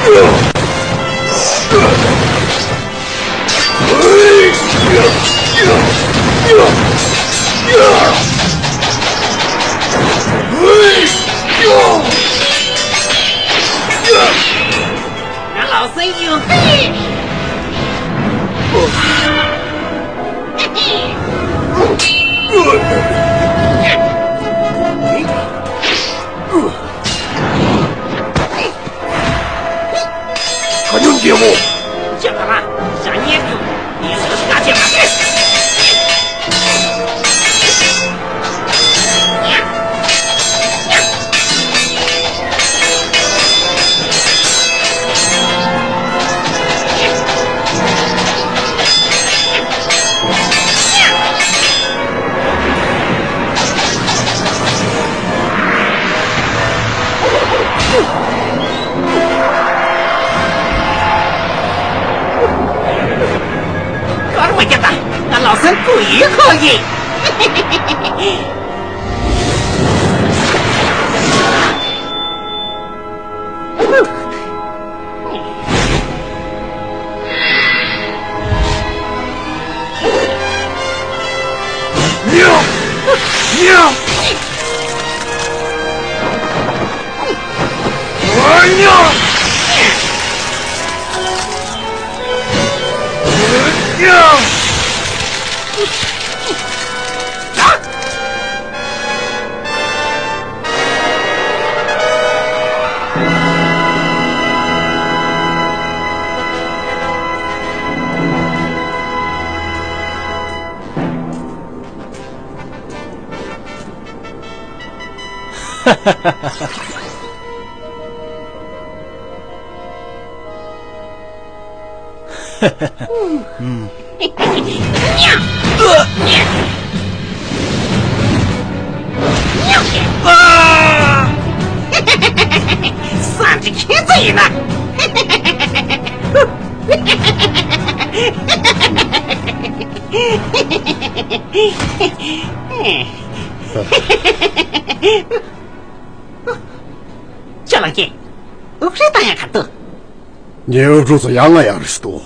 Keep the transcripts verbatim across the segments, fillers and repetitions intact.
ང་ལའོ་སན་ཡོང་གི། ག་ཉུང་རྒྱལ་པོ། ཅི་ག་ར་ཞ་ཉེ་རྒྱུ། ངས་ལོ་ཀ་ཅེ་མ་ཏེ། སྐར་མ་རྒྱབ་དང་ང་ལའོ་སན་སྐུ་ཡི་ཁོག་ཡིན། སང་ཅི་ཁྱེད་ཚོ་ཡིན་ན། ཅ་ལག་ཅན། འུབ་ཧྲི་བཏང་ཡ་ག་འདུག་ངའི་འུབ་ཕྲུག་ཚོ་ཡང་ང་ཡང་རེད་འདུག་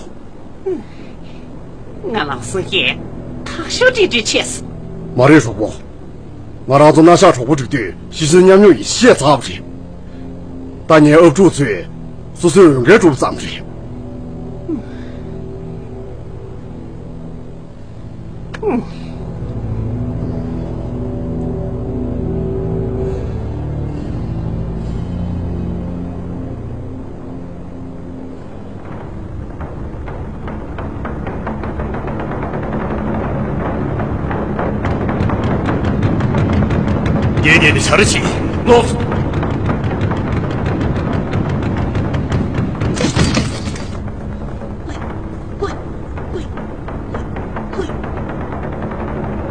ང་ལའོ་སན་གྱིས་ཐག་ཤོད་ཀྲིག་ཀྲིག་བྱས་སོང་། མ་རེད་གྲོགས་པོ། ང་རང་ཚོ་སྣ་ཤག་གྲོགས་པོ་སྒྲིག་དུས་ཤི་གསོན་མཉམ་མྱོང་ཡིན་ཞེས་ཚར་བ་རེད། ད་ངའི་འུབ་ཕྲུག་ཚོས་སོ་སོའི་འོས་འགན་སྒྲུབ་ཙམ་རེད། ངེད་གཉིས་ནི་བྱ་ར་ཞིག་ལོག་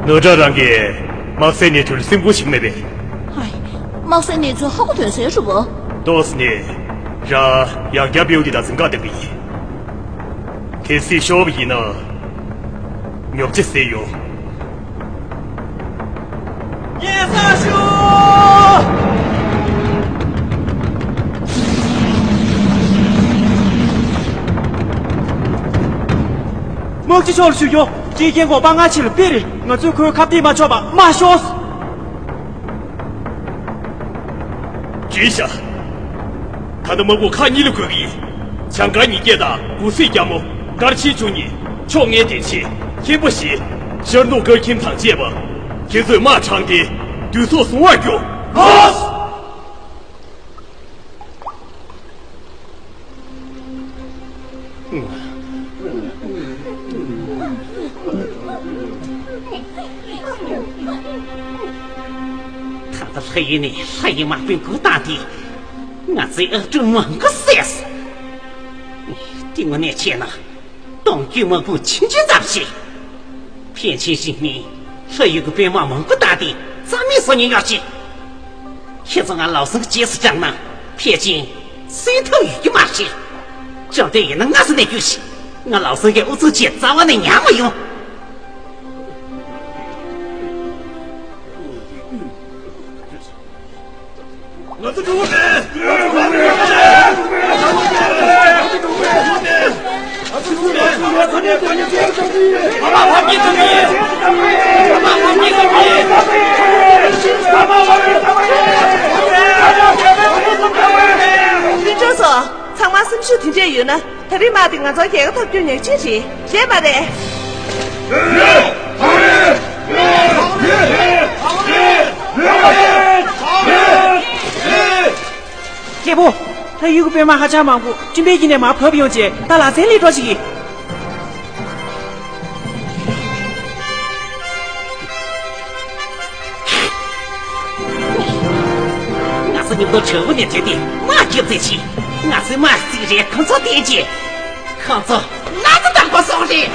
ནོར་བྲག་རང་གིས་དམག་སའི་གནས་ཚུལ་སེམས་ཁུར་ཞིག་མེད་པས། ཧའི། དམག་སའི་གནས་ཚུལ་ཧ་གོ་དོན་གསལ་རུ་བོ། ཏོག་ནི་ར་ཡང་བསྐྱར་སྤེལ་དེ་དང་འཛིན་ག་བསྡད་པ་ཡིན། གལ་སྲིད་ཤོར་བ་ཡིན་ན་ཉོབ་ཆ་ཟད་ཡོང་། ཉེ་ས་ཤོག་དམག་སྤྱི་མཆོག་ལ་ཞུ་རྒྱུ། ཅིའི་རྐྱེན་གོ་པ་སྔ་ཕྱི་ལ་དཔེ་རེད། ང་ཚོས་ཁོའི་ཁ་གཏད་མ་ཆོག་པ་མ་ཤོག་བྲིས་ཤག་ད་ལྟ་དམག་དཔུང་ཁག་གཉིས་ལ་བགོས་ཀྱི་ཡིན། བྱང་སྒར་ཉིས་བརྒྱ་དང་འུ་སེ་རྒྱ་མོ། སྒར་ཆེན་བཅུ་གཉིས། ཕྱོགས་སྔའི་བདེ་ཆེན། མཁན་པོ་བཞི། ཤར་ནུབ་སྒར་ཁྱིམ་དང་བཅས་པ། ཁྱེད་ཚོས་དམག་དྲངས་ཏེ་དུས་ཚོད་བཟུང་བར་རྒྱུགས། ལོས། ད་ལྟ་ལྷ་ཡུལ་ནས་ལྷ་ཡི་དམག་དཔོན་འགུག་བཏང་སྟེ། ང་ཚོའི་ཨབ་ཕྲུག་མང་པོ་བསད་སོང་། དེ་དངོས་གནས་བྱས་ན། གཏོང་རྒྱུའི་དམག་དཔུང་ཆུང་ཆུང་ཙམ་ཞིག་ཕལ་ཆེར་གཞིག་ནས་ལྷ་ཡུལ་གྱི་དཔོན་དམག་མང་པོ་བཏང་སྟེ་རྩ་མེད་བཟོ་མཁན་ཡོད་ཅིང་། ཁྱེད་ཚོ་ང་ལའོ་སན་གྱི་རྗེས་སུ་འབྲངས་ན་ཕལ་ཆེར་གསོན་ཐབས་ཡོད་རྒྱུ་མ་རེད། བཅོམ་ལྡན་ཡིན་ན་སྔ་ས་ནས་རྒྱུགས་ཤིག་ང་ལའོ་སན་གྱི་ཨུ་ཚུགས་ཆེད་རྩ་བ་ནས་ཉར་མ་ཡོང་། ང་ཚོ་འགྲོ་གི་མེད། ང་ཚོ་འགྲོ་གི་མེད། ལྷུན་གྲུབ་ཚོ། ཚང་མ་སེམས་ཤུགས་དེ་འདྲས་ཡོད་ན། ད་རེས་མ་དེ་ང་ཚོ་རྒྱལ་ཁ་ཐོབ་རྒྱུ་ཉག་གཅིག་རེད། རེད་མ་རེད། རྒྱལ་པོ། ད་ཡུལ་གྱི་པད་མ་ཧ་ཅང་མང་པོ་སྤྲིན་པའི་དཀྱིལ་ནས་མར་བབས་ཡོང་བྱས། ད་ལག་རྩལ་སླེབས་འགྲོ་ཞིག་གིས། ང་ཚོ་མཉམ་དུ་དྲོན་མོ་ནས་བྲོས་ཏེ་དམག་རྒྱབ་རྩིས་བྱས། ང་ཚོའི་དམག་རྩིས་རེད། ཁོ་ཚོ་བསྟན་རྗེས། ཁོ་ཚོ་ལ་དུ་དང་པོ་སོང་རེད།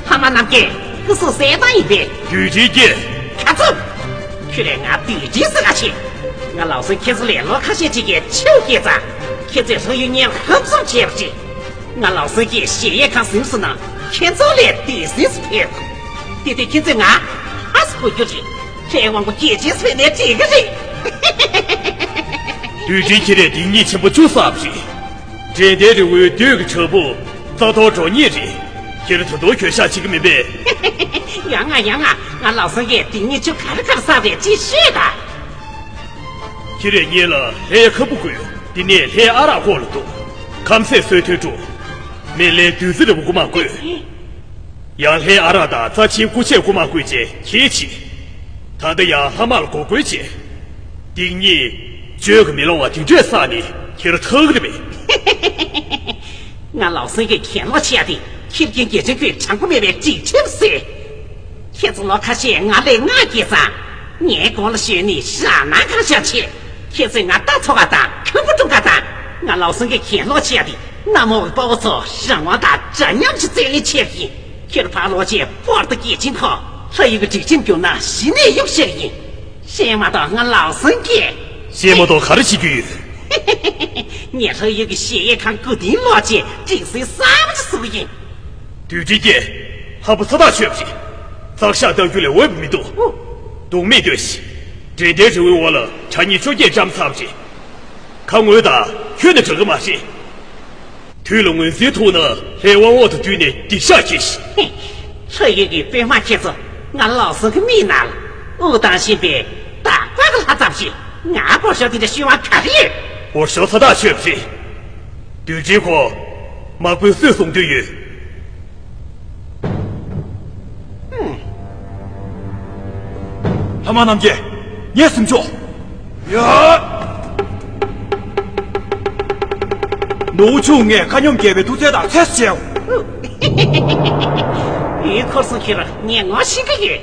ཕ་མ་རྣམས་ཀྱིས་སྐུ་གཟུགས་གསལ་ཐང་ཡིན་པས། དུས་ཆེན་གྱི། ཁ་ཚུམ། ཁྱོད་ལས་ང་དུས་ཆེན་ཟེར་ག་ཆེ། ང་ལགས་སོ་ཁྱེད་ཚོ་ལས་ལོ་ཁ་ཤས་ཅིག་གི་ཆེའུ་སྐྱེས་ཙང་། ཁྱེད་ཚོས་སོ་ཡུལ་ངན་ཧབ་ཚུམ་བྱས་པ་ཅིག་ང་ལགས་སོ་གིས་གཞལ་ཡས་ཁང་ཟིན་སོང་ན་ཁྱེད་ཚོ་ལས་དུས་ཟིན་སུ་ཕེབས། དེ་དུས་ཁྱེད་ཚོས་ང་ཧ་སུ་གོ་རྒྱུ་རེད། ལྷའི་དབང་པོ་སྐྱེས་ཆེན་སུ་ཕེབས་ནས་དྲན་གི་རེད། དུས་ཆེན་ཁྱེད་རས་སྡིག་ཉེས་ཆེན་པོ་བཅུ་བསགས་པ་རེད། འདྲེ་ལྡན་རི་བོའི་སྟོད་ཀྱི་བྲག་ཕུག་རྩ་གཏོར་འགྲོ་ཉེན་རེད། ཁྱེད་རང་ད་དུང་གྱོད་བཤགས་བྱེད་ཀྱི་མིན་པས། ཡོང་ང་ཡོང་ང་། ང་ལགས་སོ་གིས་སྡིག་ཉེས་ཆུ་ག་རེ་ག་རེ་བསགས་པའི་ཅི་ཤེས་ད། ཁྱེད་རས་སྔོན་ལ་ལྷའི་ཁ་སྤུ་བཀོད། དེ་ནས་ལྷའི་ཨ་རག་ཁོག་ལ་གཏུགས། ཁམས་ཚན་གསོལ་སྟོན་བཀྲོངས། སྨན་བླའི་བདུད་རྩི་རིལ་བུ་རྐུ་མ་བརྐོས། ཡང་ལྷའི་ཨ་རག་དང་རྩ་ཆེན་སྐུ་ཆས་རྐུ་མ་བརྐོས་རྗེས་ཁྱེར་ཕྱིན། ད་ལྟ་ཡང་ལྷ་དམག་ལ་འགོག་རྒོལ་བྱས། སྡིག་ཉེས་བརྗོད་ཀྱིས་མི་ལང་བ་དེ་འདྲས་བསགས་ནས་ཁྱེད་རང་ཐར་གི་རེད་པས། ང་ལགས་སོ་གིས་གྱེན་ལོག་བྱས་ཏེ་ཁྱེད་རྒན་རྒྱལ་ཆེན་ཁོས་དྲང་པོ་མེད་པའི་སྒྲིག་ཁྲིམས་ཟེར། ཁྱེད་ཚོ་ལོ་ཁ་ཤས་ང་ལས་སྔ་སྐྱེས་ཙང་ ངས་གོང་ལ་ཞུས་ནས་རང་སྣང་གང་ཤར་ཆེ། ཁྱེད་ཚོས་ང་རྟ་འཚོ་བ་དང་ཁང་པ་སྲུང་ག་དང་། ང་ལའོ་སུན་གྱི་གྱེན་ལོག་བྱས་ཏེ་གནམ་འོག་གི་དཔའ་བོ་ཚོ་རང་དབང་དང་འདྲ་མཉམ་གྱི་རྩིས་ལེན་བྱས་ཡིན། ཁྱེད་ཕར་ལོག་རྗེས་པོར་ཏུ་སྐྱེས་ཆེན་ཁོ་ལྷ་ཡུལ་གྱི་སྒྲིག་ཁྲིམས་བསྐྱུར་ན་གཞི་ནས་གཡུག་བཤད་ཡིན། ཤེས་མ་གཏོགས་ང་ལའོ་སུན་གྱིས། ཤེས་མ་གཏོགས་ག་རེ་བྱེད་རྒྱུ་ཡོད། ངས་ལྷ་ཡུལ་གྱི་གཞལ་ཡས་ཁང་སྐུ་རྟེན་ལོག་རྗེས་སྒྲིག་སྲོལ་གསར་པ་ཅིག་བཟོས་ཡིན། དུས་ཀྱི་སྐྱེས། ལྷ་བུ་ཚ་ཐག་ཆོད་པ་རེད། བཙག་ཤ་ལྟ་རྒྱུ་ལས་འོས་པ་མི་འདུག་སྡུག་མེད་སྡོད་ཤིག་འདྲེ་ལྡན་རི་བོའི་འོག་ལ་དྲ་ཉིན་བཅོ་བརྒྱད་འགྲམ་ཚར་བ་རེད། ཁ་ངོ་དང་ཁྱོན་ནས་འགྲིག་གི་མ་རེད། དུས་ལ་ངོས་འཛིན་ཐུབ་ན་ལྷའི་དབང་འོག་ཏུ་བསྡུས་ནས་སྡིག་བཤགས་གྱིས་ཤིག་ལྷ་ཡུལ་གྱི་དཔོན་དམག་ཁྱེད་ཚོ་ང་ལའོ་སུན་གྱི་མིག་ནང་ལ་དབུགས་བཏང་བཞིན་པའི་རྟག་པར་གྱི་ལྷ་ཙམ་ཞིག་ང་སྒོར་ཞོག་དེ་འདྲ་ཤི་བ་ག་རེ་ཡོད། སྒོར་ཞོག་ཚ་ཐག་ཆོད་པ་རེད། དུས་ཀྱི་སྐྱེས། དམག་དཔོན་སུས་གསུང་འདོད་ཡོད། ལྷ་དམག་རྣམས་ཀྱིས་ངའི་སེམས་ཕྱོགས། ཡ། ནོར་བུ་ཆུང་ངས་མཁའ་སྙོམས་རྒྱལ་པོའི་ཐུགས་བརྩེ་དང་ཚད་བཅད། ཡུལ་འཁོར་སོང་ཁྱེད་རང་ངས་ངོ་ཤེས་ཀྱི་ཡོད།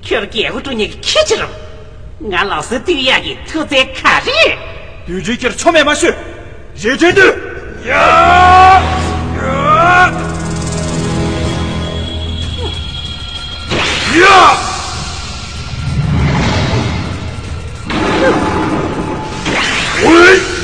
ཁྱོད་རྒྱལ་པོ་དཀྲུག་མཁན་གྱི་ཁྱི་ཅི་རུང་། ང་ལའོ་སུན་བཏུལ་ཡག་གི་ཐུགས་བརྩེ་ག་རེ་ཡོད། དུས་ཀྱི་སྐྱེས་ཆོ་མེད་མ་ཤོད། རྗེས་དྲན་དུས། ཡ། ཡ། ཡ། ཨོའི།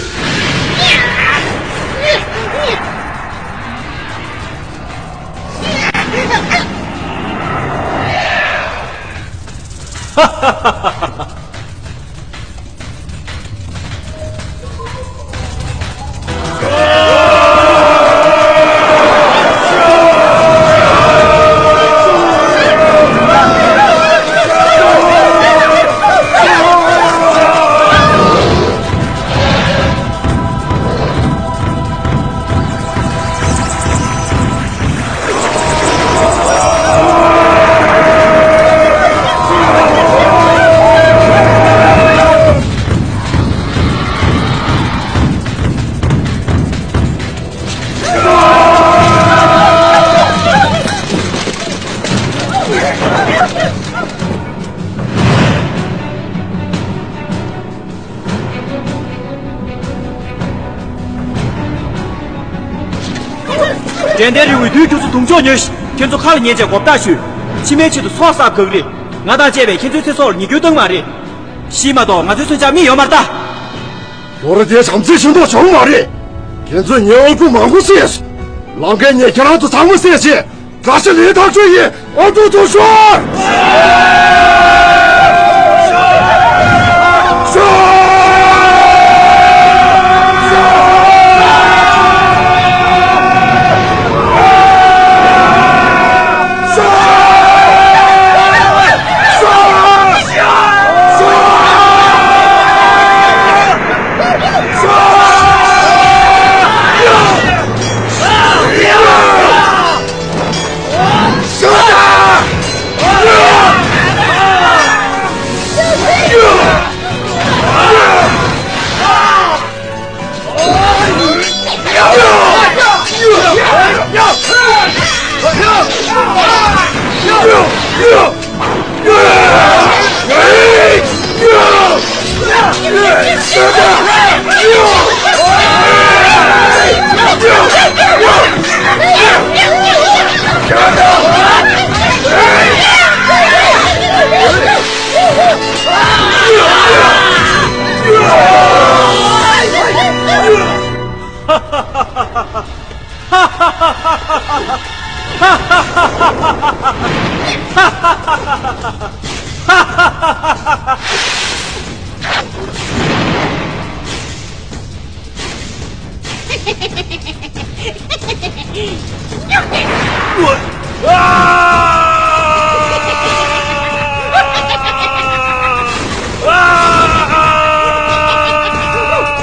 འགྲན་ཟླའི་རི་བོའི་བདུད་ཁྱོད་ཚོ་དུང་ཕྱོགས་ཉོས་ཤིག་ཁྱེད་ཚོ་ཁ་ལ་ཉན་བྱས་མགོ་བཏགས་ཞུས། ཕྱི་མའི་ཆེད་དུ་ཚོགས་བསགས་དགོས་ཀྱི་རེད། ང་དང་བཅས་པས་ཁྱེད་ཚོའི་ཚེ་སྲོག་ལ་ཉེས་སྐྱོན་བཏང་མ་རེད། ཤི་མ་གཏོགས་ང་ཚོའི་མཚོན་ཆ་རྨས་ཡོད་མ་རེད་ད། ལོ་རེ་དེའི་བྱམས་བརྩེ་ཤིན་ཏུ་བྱུང་མ་རེད། ཁྱེད་ཚོས་ངའི་ཨོ་ཀྲུག་མང་པོ་བསད་སོང་། ལམ་ཁའི་ངས་ཁྱེད་རང་ཚོ་ཚང་མ་བསད་བྱས། དགྲ་ཤ་ལེན་ཐག་ཆོད་ཡིན། ཨོ་ཀྲུག་ཚོ་ཤོར།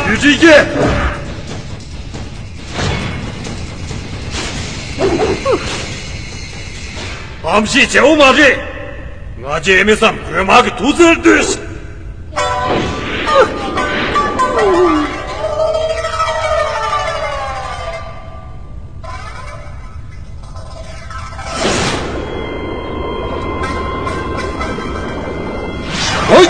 ཡུ་ཅི་ཀྱེ། ཨམ་ཤི་བྱེའུ་མ་རེད། ང་རྗེས་མི་བསམ་རྒོད་མ་གི་དུག་རྩལ་ལྟོས། ཨོ་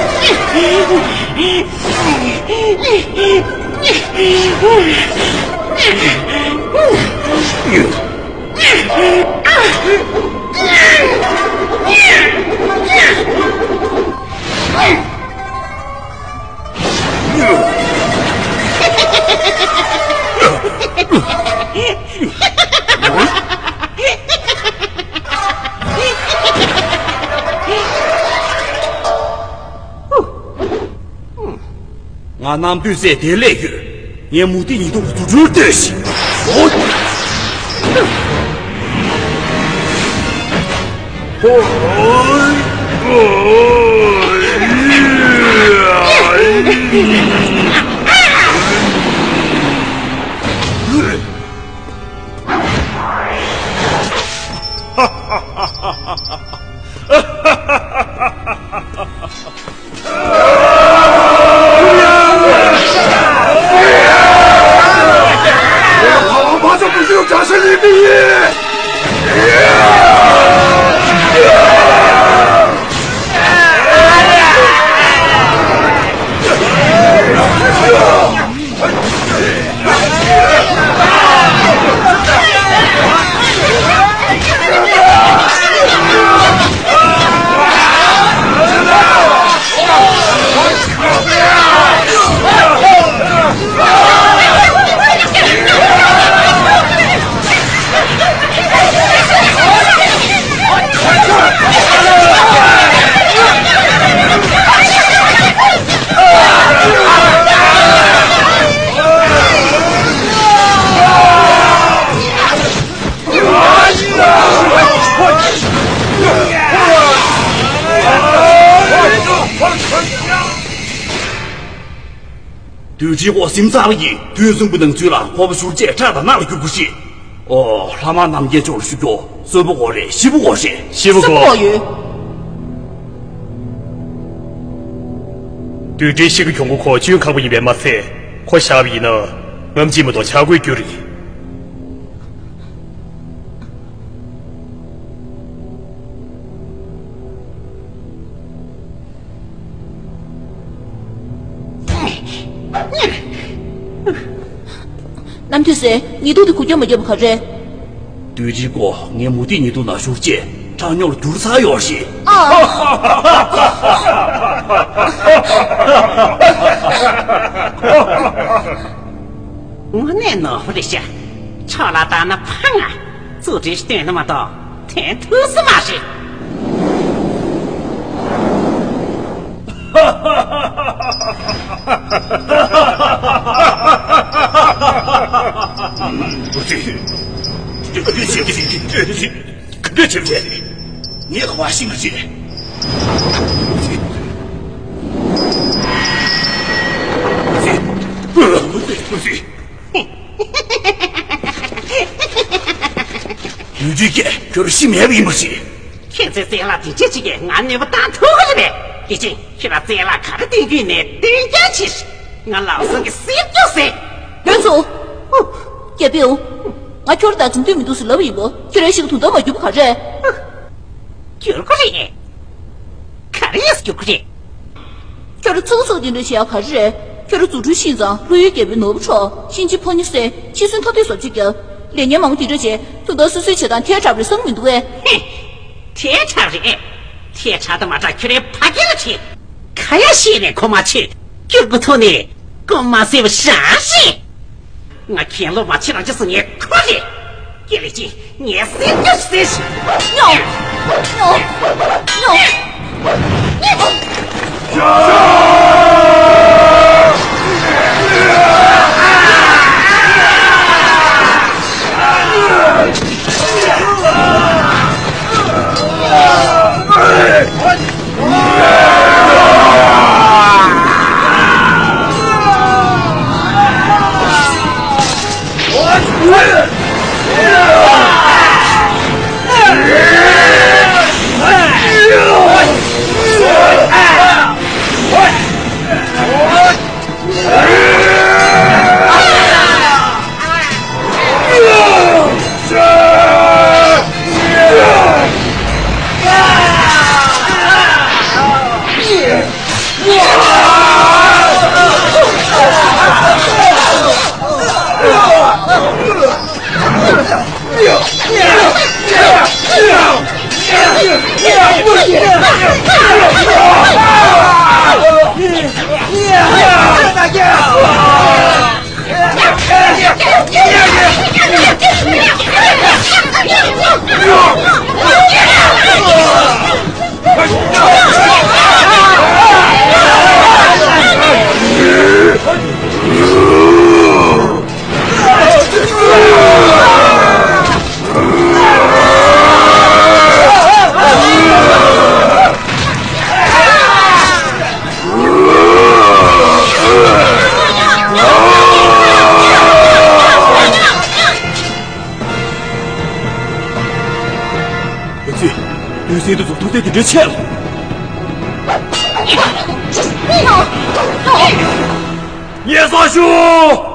ང་རྣམ་ཐོས་སྲས་དེ་ལས་ཡོད། ངས་མུ་ཏིག་ཉི་སྟོང་གི་རྫུ་འཕྲུལ་སྟོན་ཞིག་ཨོ། དུས་ཀྱི་འོག་སིམ་ཚར་བ་ཡིན། དུས་གསུམ་པོ་ནང་ཚུད་ལ་ཁོ་པ་བཞུར་རྗེས་ཁྲག་དང་རྣག་ལ་གྱུར་དགོས་ཤིག་ཨོ། ལྷ་མ་རྣམས་ཀྱི་ཕྱོགས་ལ་ཞུ་རྒྱུ། གསོན་པོ་དགོས་རེད། ཤི་བོ་དགོས་རེད། ཤི་བོ་དགོས་ཡོད། དུས་དྲན་ཤི་གི་གྱོང་གུ་ཁོ་གཅུན་ཁག་པོ་ཡིན་པས་མ་ཚད། ཁོ་བཞག་པ་ཡིན་ན་ངམ་གཅིག་མ་གཏོགས་ཆག་སྒོའི་རྒྱུ་རེད། རྣམ་ཐོས་སྲས། ཉི་གདུགས་དེ་གུག་རྒྱབ་མ་བརྒྱབ་པ་ག་རེ་རེད། དུས་ཀྱི་སྐོར་ངས་མུ་ཏིག་ཉི་གདུགས་ནང་ཞུགས་རྗེས་ཁྲག་སྨྱུག་ལ་གྱུར་ཚར་ཡོད་ཞེས། ཨ། དངོས་གནས་ནོར་བུ་རེད་ཤག་ཕྱོགས་ལ་བཏང་ན་ཕ་ང་རྩོད་གྲོས་སྟོན་ནི་མ་གཏོགས་ཐོན་ཐུབ་ས་མ་རེད། འདུག་སེ། ག་འདྲ་བྱེད། ག་འདྲ་བྱེད། ག་འདྲ་བྱེད་པ་རེད། ངས་ག་བ་ཤེས་མ་བྱེད། འདུག་སེ། འདུག་སེ། ཡུལ་གྱི་སྐད་ཁྱོད་རང་ཤི་མེད་པ་ཡིན་པ་ཞིག་ཁྱེད་ཚོའི་བཙན་ལྷ་དེ་འདྲ་ཅིག་གིས་ང་གནོད་པ་བཏང་ཐུབ་ཀྱི་རེད་པས། དེ་བཞིན་ཁྱེད་རང་བཙན་ལྷ་ག་རེ་བསྟེན་རྒྱུ་ཡིན་ནའི་བསྟེན་རྐྱང་བྱེད། ང་ལམ་སང་གི་སྲིད་སྐྱོང་ཟེར། དོན་ཚོ། རྒྱལ་པོ། ང་ཁྱོད་དང་འཛིང་འདོད་མི་འདུག་ཟེར་ལབ་པ་ཡིན་པ། ཁྱོད་རང་ཤི་གི་དོན་དག་མ་གྱུར་པ་ག་རེ་རེད། འགྱུར་དགོས་རེད། ག་རེ་ཡས་འགྱུར་དགོས་རེད། ཁྱོད་རང་ཚུགས་ཚུགས་དེ་འདྲ་བྱེད་ཡག་ག་རེ་རེད། ཁྱོད་རང་རྫུ་འཕྲུལ་ཤེས་ཙང་ལྷོ་ཡུལ་རྒྱལ་པོའི་ནོར་བུ་འཕྲོག་གཤིན་རྗེ་ཕོ་ཉ་བསད། འཆི་གསོན་ཐབས་ཟློས་བཟོ་བཅོས་རྒྱབ། ལས་ངན་མང་པོ་དེ་འདྲ་བྱས། དོན་དག་སོ་སོའི་བྱེད་སྟངས་ཐལ་དྲགས་པ་རེད་བསམ་གྱི་མི་འདུག་གས། ཧེ། ཐལ་དྲགས་རེད། ཐལ་དྲགས་དང་མ་དྲགས་ཁྱོད་རའི་ཕ་སྐད་ལ་དྲིས། ཁ་ཡ་བཤད་ནས་ཁོ་མ་ཆོད། སྐྱུར་པོ་ཐོག་ནས་རྐུན་མ་བསད་པ་རང་རེད། ང་ཁྱེད་ལོ་མ་ཆེ་རང་ཅི་སུ་ངས་ཁོ་རེད། ཀྱེ་ལེ་ཅི་ངས་སེམས་སྐྱོ་ཟེར་ཞིག་ཉོ། ཉོ། ཉོ། ཡང་སྲིད། དུས་གསུམ་དུ་ཐུགས་རྗེ་གི་འདྲེ་ཆེ་ལ། ངས་སོ་ཞུ།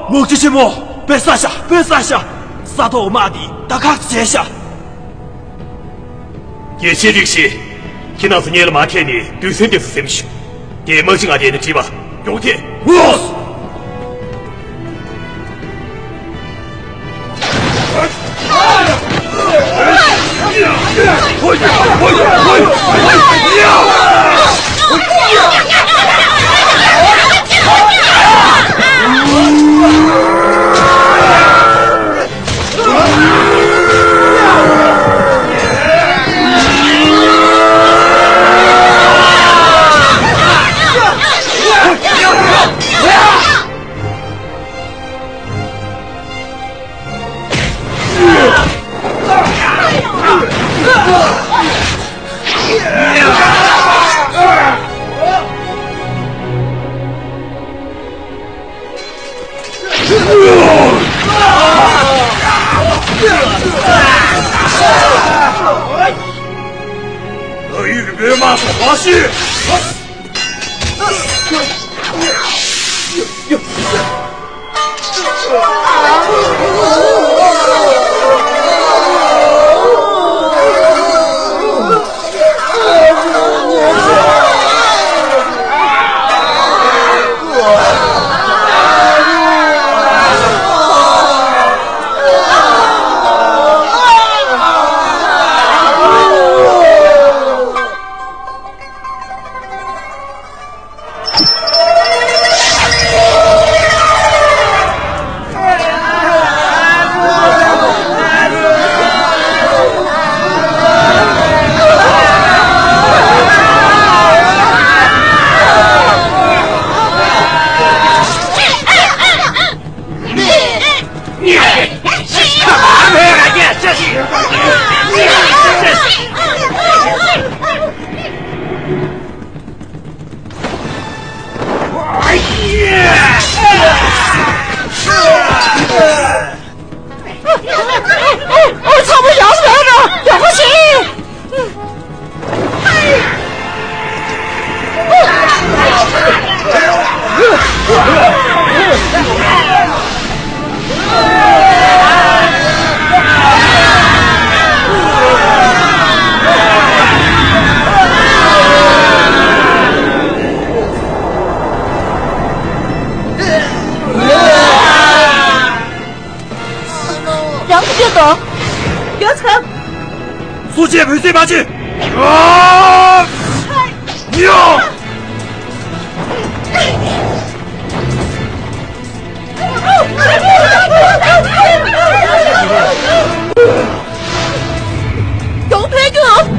མུ་ཁྱི་ཆེན་མོ། དཔེ་ས་ཤ། དཔེ་ས་ཤ། ས་ཐོག་དམག་འདི་ད་ཁག་བྱས་ཤ། དགེ་བཤེས་རིགས་ཤིག་ཁྱེད་རྣམ་ཚོ་ངེད་ལ་མ་ཁད་ནས་དུས་གསུམ་དུ་སེམས་ཞུ། དེ་དམག་སྤྱི་ང་དེ་ནས་བྲིས་པ། ཡོང་ཐེ། ཨོ། ཚང་མ་ཡར་ལོངས་རོགས། ཡག་པོ་བྱེད། རང་གི་སྐྱོ་དོ། སྐྱོ་ཚ། སུ་བྱས་བུ་སྲིད་མ་བྱེད། གྱོང་ཕན་གྱི།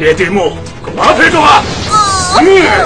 ངའི་གཏི་མུག་ག་པར་ཕེབས་འགྲོ་བ། ཨོ།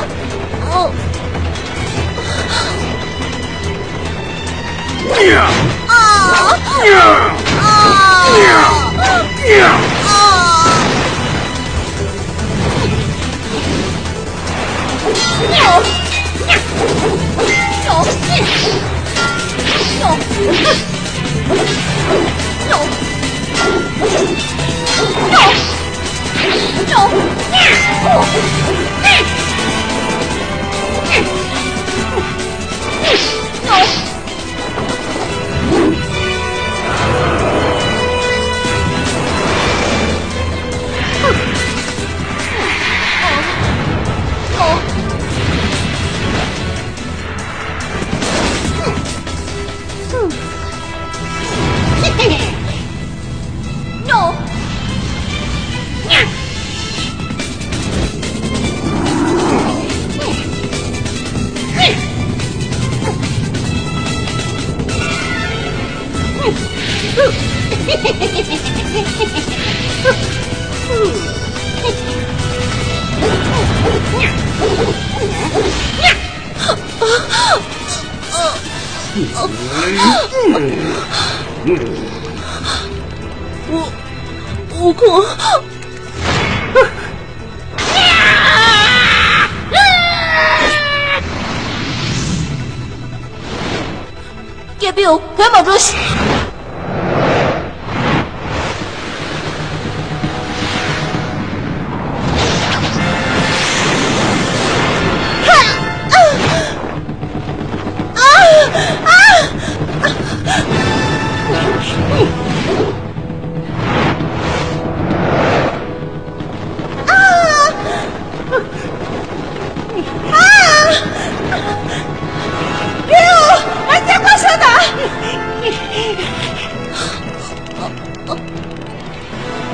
ཨོ་ཁོ། སྐྱེས་པའི་བུ་མ་འགྲོ།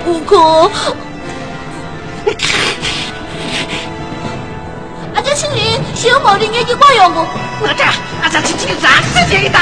ཨུ་ཁུ། ཨ་ཅག་ཆི་ལི། ཤི་མོ་རི་ངས་ཀྱི་པ་ཡོང་གོ། ང་ད་ཨ་ཅག་ཆི་ཆི་རང་ཚེ་ཟེར་གི་ད།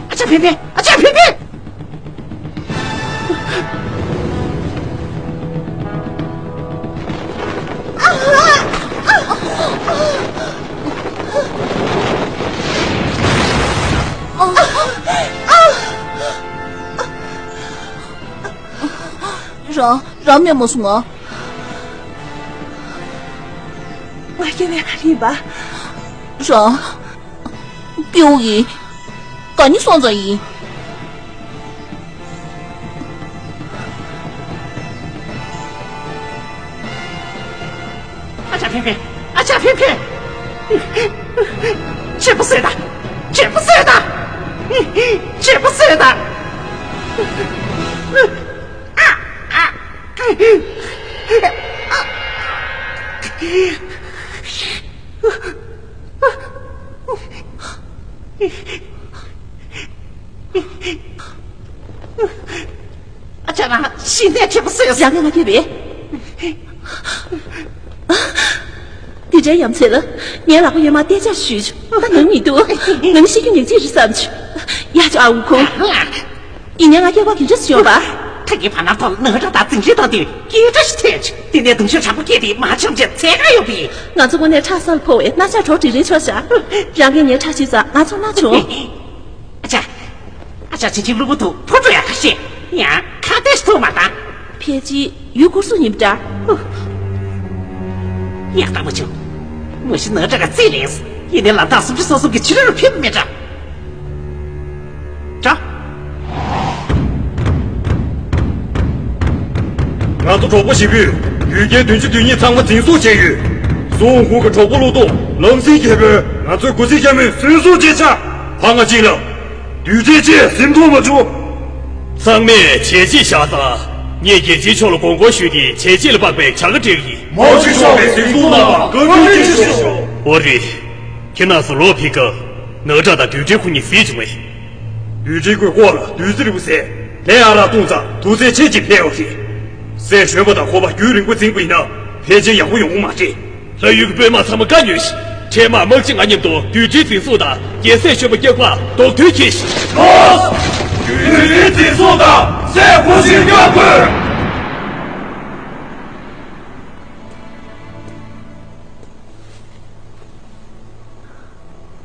ཨ་ཅག་ཕན་ཕན། ཨ་ཅག་ཕན་ཕན། རང་རང་མེད་མ་སོང་ང་། ང་སྐྱེ་བའི་ག་རེ་ཡིན་པ། རང་། སྐྱེ་བོ་ཡིན། ག་ནི་སོང་ཙང་ཡིན། ཨ་ཅག་ཕན་ཕན། ཨ་ཅག་ཕན་ཕན། ཆེན་པོ་བཟོས་དང་། ཆེན་པོ་བཟོས་དང་། ཆེན་པོ་བཟོས་དང་། ཨ་ཅག་རང་ཤི་ནས་ཁྱད་པར་སོས། རང་གི་ང་ཁྱེད་པས། འདི་འདྲའི་ཡ་མཚན་ལ་ངའི་ལག་པ་ཡོད་མ་བལྟས་བྱ་ཞུས་ཆུ་ད་ནང་མི་འདུག་ང་ནི་ཤི་རྒྱུ་ཉག་གཅིག་རེད་བསམ་ཆུ། ཡ་ཆུ་ཨ་འུ་ཁུང་། ཡིན་ནའི་ང་སྐྱེ་བ་གི་འདྲ་སུ་ཡོང་བ། ཁ་གི་བ་ནར་ཐོག་ནག་ཁྲ་དང་འཛིང་རེས་དང་དེ་སྐད་སྒྲ་ཞིག་ཐོས་ཆུ། དེ་ནས་གདུང་ཤུགས་དྲག་པོ་སྐྱེས་ཏེ་མ་འཆམ་བྱས་འཚོལ་ག་ཡོང་པ་ཡིན། ང་ཚོ་དངོས་གནས་ཁྲག་སལ་ཕོ་བས་སྣ་ཆ་གྲོགས་སྒྲིག་རེས་ཆོག་བྱ། རང་གིས་ངའི་ཁྲག་ཤི་ཙང་ང་ཚོ་སྣ་ཆུང་། ཨ་ཅག་ཨ་ཅག་ཅིན་ཅིན་གློ་བུར་དུ་འཕུར་འགྲོ་ཡག་ཁ་ཤས། ཡང་ཁ་གཏད་ཞིག་ཐུག་མ་དང་། ཕལ་ཆེར་ཡུལ་སྐོར་སུ་ཡིན་པ་འདྲ། ཡག་ཐག་མ་བྱུང་། མ་གཞི་ནག་ཁྲ་ག་རྩིས་ལེན། ཡིན་ནའི་ལམ་ཐག་སུམ་ཅུ་སོ་གསུམ་གྱི་ཕྱི་རོལ་ལ་ཕེབས་མེད་འདྲ། འདྲ། ང་ཚོ་གྲོགས་པོ་བཞི་པོས་ཡུལ་གྱའི་བདུན་ཅུ་དོན་གཉིས་ཚང་མ་འཛིན་བཟུང་བྱས་ཡོད། སུན་ཧུང་གི་གྲོགས་པོ་བློ་ཐོག་ལམ་སེང་རྒྱལ་པོས་ང་ཚོའི་གུ་ཚིག་ཤ་མོས་སུན་སུན་བྱས་ཤག་ཕ་ང་གཅིག་ལ། དུས་ཚོད་ཅིག་ཟིན་ཐུབ་མ་བྱུང་། ཚང་མས་བྱས་རྗེས་བཞག་ཙང་། ངས་རྒྱལ་སྤྱིའི་ཕྱོགས་ལ་དགོངས་སྐོར་ཞུས་ཏེ་བྱས་རྗེས་ལ་དཔག་པའི་བྱ་དགའ་སྤྲད་ཀྱི་ཡིན། མའོ་ཅི་ཤོག་པའི་ཟིན་ཐུབ་གནང་བ་བཀའ་དྲིན་ཆེ་ཞུ། འོ་རེད། ཁྱེད་རྣམ་ཚོ་ལོ་ཕི་ཀ་ནག་ཁྲ་དང་རྡུལ་ཕྲན་ཁོ་གཉིས་གཟིགས་བྱུང་བས། རྡུལ་ཕྲན་ཁོའི་ལྐོག་ལ་བདུད་རྩི་རིལ་བུ་ཟས་ལས་ཨ་རག་བཏུང་ཙང་དུག་རྫས་ཆེ་ཅིག་འཕེལ་བ་རེད། ཟས་གཞོན་པ་དང་ཁོག་པ་རྒྱུན་རིང་པོ་འཛིན་པ་ཡིན་ན་ཕལ་ཆེར་ཡག་པོ་ཡོང་གི་མ་རེད། ལྷ་ཡུལ་གྱི་དཔོན་དམག་ཚང་མ་བཀའ་ཉོན་ཞིག་འཕྲལ་མར་དམག་སྤྱི་ང་མཉམ་དུ་རྡུལ་ཕྲན་འཛིན་བཟུང་དང་རྒྱལ་སྲས་གཞོན་པ་སྐྱབས་ཁར་རྡོག་ཐོན་གྱིས་ཤིག་རྡུལ་ཕྲན་འཛིན་བཟུང་དང་སྲས་གོ་ཤིན་སྐྱབས་དགོས།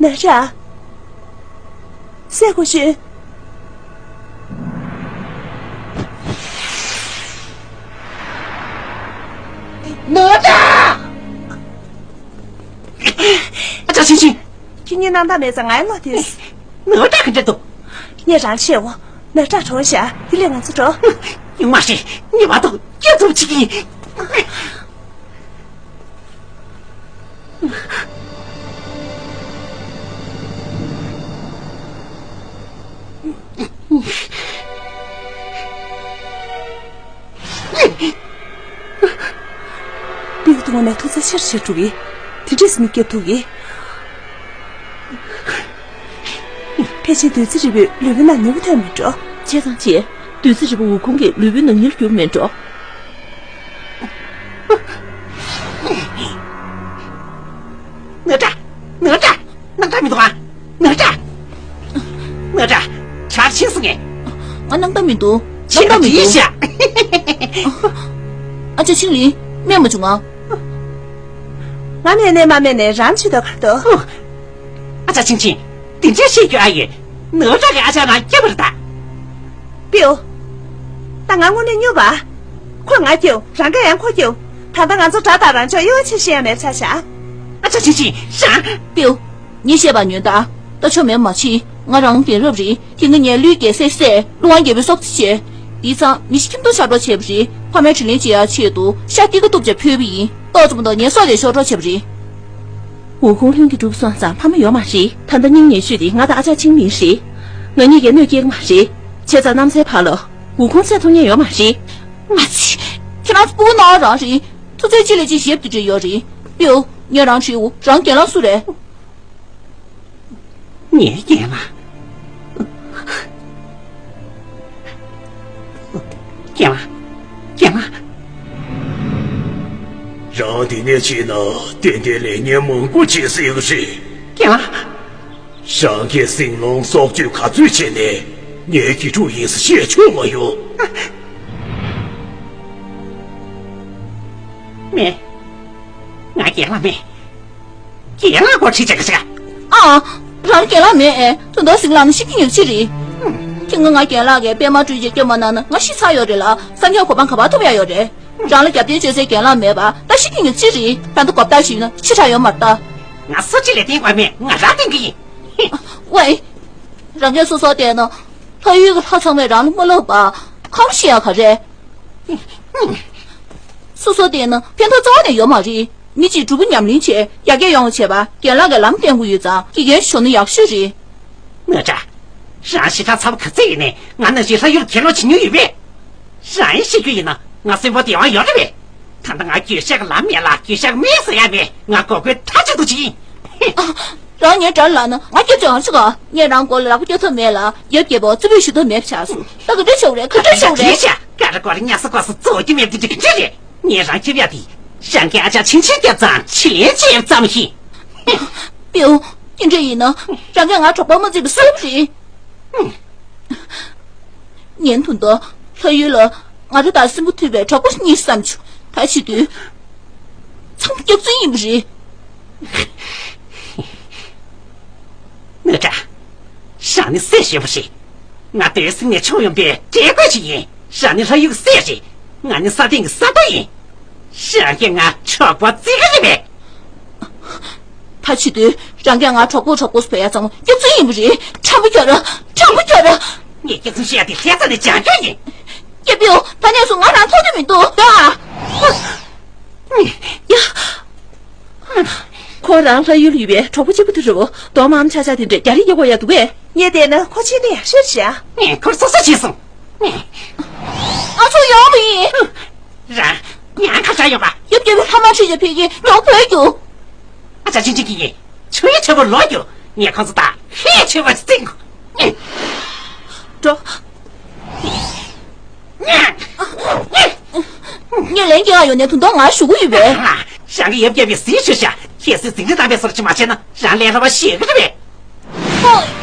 ནག་ཁྲ། སྲས་གོ་ཤིན། ནག་ཁྲ། ཨ་ཅག་ཅིན་ཅིན། ཁྱེད་གཉིས་སྣང་དག་མེད་ཙང་ངའི་བློ་དེ། ནག་ཁྲ་ག་འདྲ་འདུག་ངས་རང་ཤེས་འོ། ནག་ཁྲ་གྲོངས་ཤག་དེ་ལས་ང་ཚོ་འགྲོ། ཡོང་མ་རེད། ངས་མ་གཏོགས་སྐྱོབ་ཐུབ་བྱེད་ཀྱི་ཡིན། པིའུ་དུ་ངོ་ནས་ཐུགས་འཚབ་ཆེར་བྱེད་འགྲོ་གི། དེ་འདྲས་མི་སྐྱོབ་ཐུབ་གི། ཕལ་ཆེར་བདུད་རྩི་རིལ་བུས་ལུས་པོའི་ནང་ནུས་པ་ཐོན་མི་འགྲོ། བྱས་ཙང་བྱས། བདུད་རྩི་རིལ་བུ་འུ་ཁུང་གི་ལུས་པོའི་ནང་ཉིལ་གྱུར་མི་འགྲོ། ནག་ཁྲ། ནག་ཁྲ། སྣང་དག་མི་འདུག་ཨ། ནག་ཁྲ། ནག་ཁྲ། ཆར་ཕྱིན་སོང་ངས། ང་སྣང་དག་མི་འདུག་སྣང་དག་མི་འདུག་ཨ་ཅག་ཆིང་ལིན། སྨན་མ་བྱུང་ང་། ང་སྨན་ནས་མ་སྨན་ནས་རང་བྱེད་དོ་གར་དོ། ཨ་ཅག་ཆིང་ཆིང་། དེ་འདྲས་བཤད་རྒྱུ་ཨ་ཡོད། ནག་ཁྲ་གིས་ཨ་ཅག་རང་སྐྱབས་པ་རེད་ད། པིའུ། ད་ང་དངོས་གནས་སྨྱོ་བ། ཁོས་ང་སྐྱོབ། རང་གིས་ཡང་ཁོ་སྐྱོབ། ད་ལྟ་ང་ཚོ་དགྲ་དང་རང་ཕྱོགས་དབྱེ་བ་ཕྱེ་ཤེས་ཡ་མེད་ཆགས་ཤག་ཨ་ཅག་ཆིང་ཆིང་། རང་། པིའུ། ངས་བཤད་པ་ཉོན་དང་། ད་ཆོ་མེད་མ་ཕྱིན། ང་རང་རྒན་རབས་རེད། དེ་སྔ་ངའི་ཀླུའི་རྒྱལ་སྲས་སྲས་ཀླུ་དབང་རྒྱལ་པོའི་སྲོག་བཅད་བྱས། དེང་སང་མི་ཞིག་ཁྱིམ་ཐོག་ཆགས་འགྲོ་བྱས་པ་རེད། ཕ་མའི་དྲིན་ལན་འཇལ་ཡག་ཆེད་དུ་ཤ་ཏི་ཀ་གཏུབ་བྱས་ཕུལ་བ་ཡིན། ཏོག་ཙམ་དང་ངའི་སྲོག་ལས་ཤོར་འགྲོ་བྱས་པ་རེད། འུ་ཁུང་ལྷུན་གྱིས་གྲུབ་སོང་ཙང་ཕ་མ་ཡོད་མ་རེད། ད་ལྟ་སྙིང་ཉེ་ཤོས་དེ་ང་དང་ཨ་ཅག་ཆིང་མིན་རེད། ང་གཉིས་ཀས་གནོད་སྐྱེལ་གི་མ་རེད། བྱས་ཙང་གནམ་སའི་བར་ལ་འུ་ཁུང་བསད་ཐུབ་མཁན་ཡོད་མ་རེད། ཨ་ཙི། ཁྱེད་རང་ཚོ་སྤུ་གུ་ནོར་རང་རེད། ཐུགས་རྗེ་ཆེ་ལས་ཅི་ཞེབ་ཏུ་བྲིས་ཡོད་རེད། པིའུ། ངས་རང་དྲིའོ། རང་རྒན་ལགས་སུ་རེད། ངའི་རྒན་ལགས། རྒན་ལགས། རྒན་ལགས། རང་འདི་ནས་ཕྱིན་ན་ཏན་ཏན་ལས་ངན་མང་པོ་བྱེད་སྲིད་ཀྱི་རེད། རྒན་ལགས། རང་གིས་ཟིང་སློང་སྲོག་གཅོད་ག་ཚོད་བྱས་ནས་ངའི་དགེ་ཕྲུག་ཡིན་ཟེར་བཤད་ཆོག་མ་ཡོང་། མེད། ང་རྒན་ལགས་མེད། རྒན་ལགས་སྐོར་ཁྲིད་བྱེད་ཀྱི་ཟེར། ཨ། རང་རྒན་ལགས་མེད་ཨེ། དོན་དག་ཟིང་ལངས་ན་ཤི་གི་ཉོག་ཅི་རེད། ཁྱེད་ང་ང་རྒན་ལགས་ཀྱིས་པད་མ་སྤྲུལ་རྗེས་སྐྱོབ་མ་གནང་ན་ང་ཤི་ཚར་ཡོད་རེད་ལ། སངས་རྒྱས་གོ་འཕང་ག་པར་ཐོབ་ཡ་ཡོད་རེད། རང་ལ་རྒྱབ་རྟེན་བཅོལ་སའི་རྒན་ལགས་མེད་པ་ད་ཤི་གི་ཉོག་ཅི་རེད། ད་ལྟ་གོ་བརྡ་ཞིག་ན་ཕྱི་དྲགས་ཡོད་མ་རེད་ད། ང་སུ་གཅིག་ལ་བརྟེན་དགོས་མེད། ང་རང་བརྟེན་གི་ཡིན། ཝེ། རང་གིས་སོ་སོར་བལྟས་ན། ལྷ་ཡུལ་གྱི་ལྷ་ཚང་མས་རང་ལ་མ་བསླབས་པ། གང་ཤེས་ཡ་ག་རེ། སོ་སོར་བལྟས་ན་ཕན་ཐོགས་རྩ་བ་ནས་ཡོད་མ་རེད། མི་གཅིག་སྒྲུབ་པོ་ཉམས་ལེན་བྱས་ཡར་རྒྱས་ཡོང་བ་བྱས་པ་རྒན་ལགས་ཀྱིས་ལམ་བསྟན་དགོས་ཡོད་ཙང་དགེ་རྒན་ཞུ་ན་ཡག་ཤོས་རེད། མོ་ཊ། རང་ཞེ་དྲག་ཚ་པོ་ག་ཚོད་ཡིན་ནའི་ང་ནང་བཞིན་ལྷ་ཡུལ་གྱེན་ལོག་བྱེད་མྱོང་ཡོད་པས། རང་ཡིན་ཤེས་རྒྱུ་ཡིན་ན་ང་གསོན་པོ་བདེ་བ་ཡོད་རེད་པས། ད་ལྟ་ང་རྒྱུས་ཤག་གི་ལམ་མེད་ལ་རྒྱུས་ཤག་གི་མི་ཟེར་ཡ་མེད། ང་མགོ་སྐོར་མཐའ་གཅིག་ཏུ་བྱེད་ཡིན། ཨ། རང་ངའི་དགྲ་ལབ་ན་ང་སྐྱོབ་ཅིག་ཡོང་ཆོག་ག་ངས་རང་མགོ་ལ་ལག་པ་སྐྱོབ་ཐབས་མེད་ལ་ཡབ་རྒྱལ་པོ་རྩེ་ཕུད་ཞུ་ཐབས་མེད་པ་ཆགས་སོང་། ད་ག་འདྲ་ཞུ་དགོས་རེད། ག་འདྲ་ཞུ་དགོས་རེད། ཡ་ཤ་ཀ་ར་ཀོ་ར་ཉ་ས་ཀོ་ས་གཙོ་བོ་རྒྱུ་མེད་པ་འདི་འདྲ་ག་འདྲ་རེད། ངས་རང་སྐྱོབ་ཡ་དེ་རང་གི་ཨ་ཅག་ཆིན་ཆིན་སྐྱབས་ཙང་ཆི་ལེན་བྱེད་ཙམ་ཞིག་སྤེའུ། དེ་འདྲ་ཡིན་ན་རང་གིས་ང་གྲོགས་པོ་མ་བརྩིས་པ་སུ་རེད། ངས་ད་དུང་ལྷ་ཡུལ་ལ་ང་རང་དང་སྲིན་པོ་ཐུབ་པའི་གྲོགས་པོ་གཉིས་བསམ་བྱུང་། ད་བྱེད་དུས་ཚང་མ་སྐྱག་རྫུན་ཡིན་པ་རེད། མོ་ཊ། རང་ནི་སྲས་གཞོན་པ་རེད། ང་སྟོད་སྲིན་ནས་མཆོངས་ཡོང་པའི་བཀྲེས་སྐོས་ཤིག་ཡིན། རང་ནི་ལྷ་ཡུལ་གྱི་སྲས་རེད། ང་ནི་ས་སྟེང་གི་ས་རྡོ་ཡིན། རང་གིས་ང་གྲོགས་པོ་བརྩི་གི་རེད་པས། ད་བྱེད་དུས་རང་གིས་ང་གྲོགས་པོ་གྲོགས་པོ་ཟེར་ཡ་ཚང་མ་སྐྱག་རྫུན་ཡིན་པ་རེད། དྲང་པོ་ཁྱོད་རང་། དྲང་པོ་ཁྱོད་རང་། ངས་སྐྱག་རྫུན་བཤད་ཡ་དེ་ལྷ་ས་ནས་སྦྱང་རྒྱུ་ཡིན། རྒྱལ་པོ། ད་ནས་བཟུང་ང་རང་མཐོང་རྒྱུ་མི་འདུག་ད། ཡ། ཁོ་རང་ལྷ་ཡུལ་ཡོད་པའི་གྲོགས་པོ་གཅིག་པུ་དེ་རེད་བོ། གདོང་མའམ་ཆ་ཆ་དེ་འདྲས་རྒྱ་རིགས་རྒྱག་གོ་ཡ་འདུག་གས། ངས་བལྟས་ན་ཁོ་ཆེ་ནས་ཡག་ཤོས་རེད་ཤག་ངས་ཁོར་སོ་སོ་བྱས་སོང་། ང་ཚོ་ཡོང་གི་ཡིན། རང་། ཡང་ཁ་བྱ་ཡོད་པ། ཡབ་རྒྱལ་པོ་ལྷ་མང་ཁྲིད་བྱས་ཕེབས་ཀྱིན་ལོག་བོད་རྒྱུགས། ཨ་ཅག་ཅིག་ཅིག་གིས་ཆུ་ཡི་ཆུ་བོ་ལོག་རྒྱུགས། ངས་ཁོང་ཚོ་དང་ཧེ་ཆུ་བོ་ཅིག་བཙིང་གོ། འགྲོ། ངས་ལན་རྒྱག་ཡོང་ནས་དུང་དུང་ང་ཞུ་གི་ཡོད་པས། རང་གི་ཡབ་རྒྱལ་པོས་ཟིན་ཞུ་ཤག་ཁྱེད་ཚོས་ཟིང་འཁྲུག་བཏང་བའི་སོར་ཆུ་མ་བྱས་ན་རང་ལས་སླ་བ་ཞེ་གི་རེད་པས། ཧོ།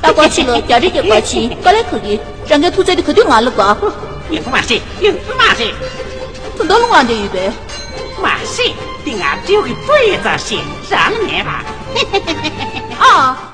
ད་སྐོར་ཕྱིན་ལ་རྒྱ་རིགས་ཀྱི་པར་ཕྱིན། དཀའ་ལས་ཁག་གི། རང་གི་ཐུགས་བརྩེ་དེ་ག་དུས་ང་ལ་དགའ། ཡོད་མ་རེད། ཡོད་མ་རེད། ད་དུང་ང་འདྲ་ཡོད་པས། མ་རེད། འདི་ང་སྤྲེའུ་གི་སྤུ་ཡོད་ཙང་ཞིག་རང་ལ་མེད་པ། ཨ།